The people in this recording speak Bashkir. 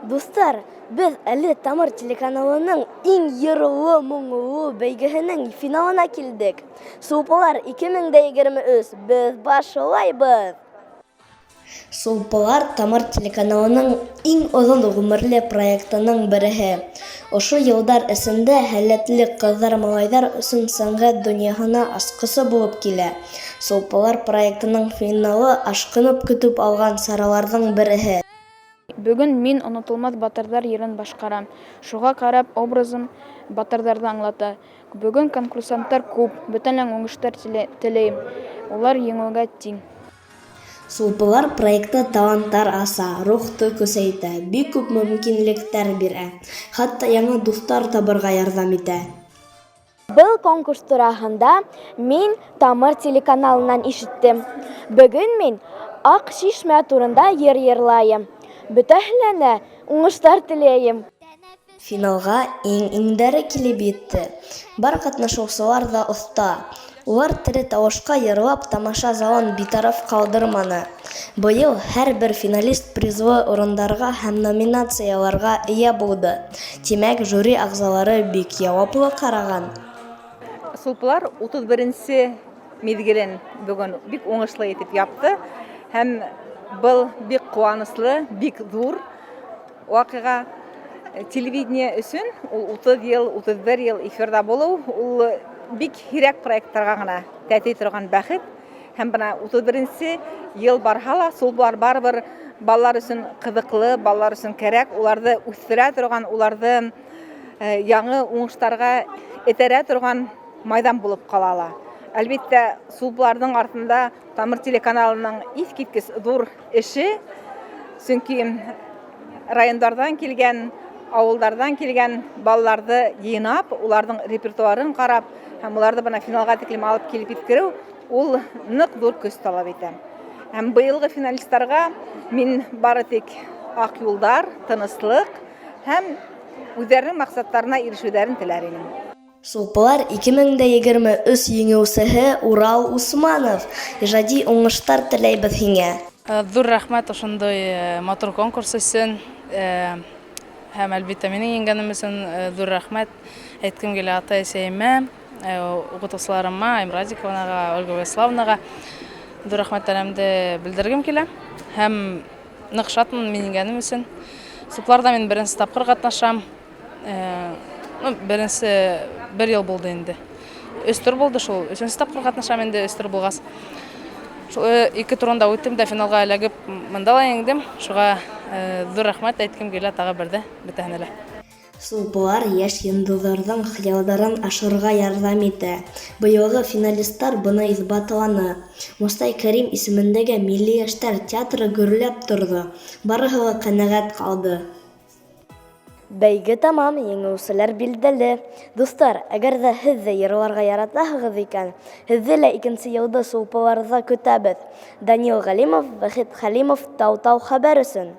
Дуҫтар, беҙ әле Тамыр телеканалының иң йырлы, моңло бәйгеһенең финалына килдек. Сулпылар 2023, беҙ башлайбыҙ! Сулпылар Тамыр телеканалының иң оҙон ғүмерле проектының береһе. Ошо йылдар эсендә һәләтле ҡыҙҙар-малайҙар өсөн сәнғәт донъяһына асҡысы булып килә. Сулпылар проектының финалы ашҡынып көтөп алған сараларҙың береһе. Бөгөн мин Онотолмаҫ батырҙар йырын башҡарам. Шуға ҡарап, образым батырҙарҙы аңлата. Бөгөн конкурсанттар күп, бөтәләң уңыштар теләйем. Улар еңеүгә тиң. Сулпылар проекты таланттар аса, рухты көсәйтә, бик күп мөмкинлектәр бирә, хатта яңы дуҫтар табырға ярҙам итә. Был конкурс тураһында мин Тамыр телеканалынан ишеттем. Бөгөн мин Аҡ чишмә турында йыр йырлайым. Бөтәһенә уңыштар теләйем. Финалға иң-иңдәре килеп етте. Бар катнашучылар да оҫта. Улар тере тавышка йырлап тамаша залын битараф калдырманы. Быел һәрбер финалист призлы урындарга һәм номинацияларга ия булды. Тимәк, жюри әгъзалары бик яваплы караган. Сулпылар 31 нче мизгелен бүген бик уңышлы итеп япты һәм был бик куанычлы, бик зур Вакыйга телевидение өчен ул 30 ел, 31 ел эфирда булу, ул бик һирәк проектларга гына тәти торган бәхет. Һәм бына 31 ел барһа ла, сулпылар барыбер балалар өчен кызыклы, балалар өчен кәрәк, уларны үстерә торган, уларны э, яңы уңыштарга этәрә торган майдан булып кала ала. Әлбиттә, сулпыларның артында Тамыр телеканалының искиткеч зур эше, чөнки райондардан килгән, авылдардан килгән балаларны йыйнап, уларның репертуарын карап һәм уларны бына финалга тиклем алып килеп еткерү, ул нык зур көч таләп итә. Һәм быелгы финалистларга мин бары тик ак юлдар, тынычлык һәм үзләренең максатларына ирешүләрен теләр идем. Сулпылар 2023 җиңүчеһе Урал Усманов! Иҗади уңыштар теләйбез һиңә! Зур рәхмәт ошондый матур конкурс өчен һәм әлбиттә минең еңгәнем өчен зур рәхмәт әйткем килә ата-әсәемә, укытучыларыма, Айм Радиковнага, Ольга Вячеславовнага зур рәхмәтләремде белдергем килә һәм нык шатмын мин еңгәнем өчен. Сулпыларда мин беренче тапкыр катнашам. Ну, беренче бер ел булды инде. Өч тур булды шул. Өченче тапкыр катнашам инде өч тур булгач. Шул ике турында үттем дә финалга эләгеп монда ла еңдем. Шуга зур рәхмәт әйткем килә тагы бер дә бөтәһенә лә. Сулпылар яшь йондызларның хыялларын ашырырга ярдәм итә. Быелгы финалистлар быны исбатланы. Мостай Кәрим исемендәге Милли яшьләр театры гөрләп торды. Барыһы ла канәгать калды. Бәйге тәмам, җиңүчеләр билгеле. Дуслар, әгәр дә һез дә йырларга яратаһыгыз икән, һезне лә икенче елда Сулпыларда көтәбез. Данил Галимов, Вахит Хәлимов, Тау-Тау хәбәр өчен.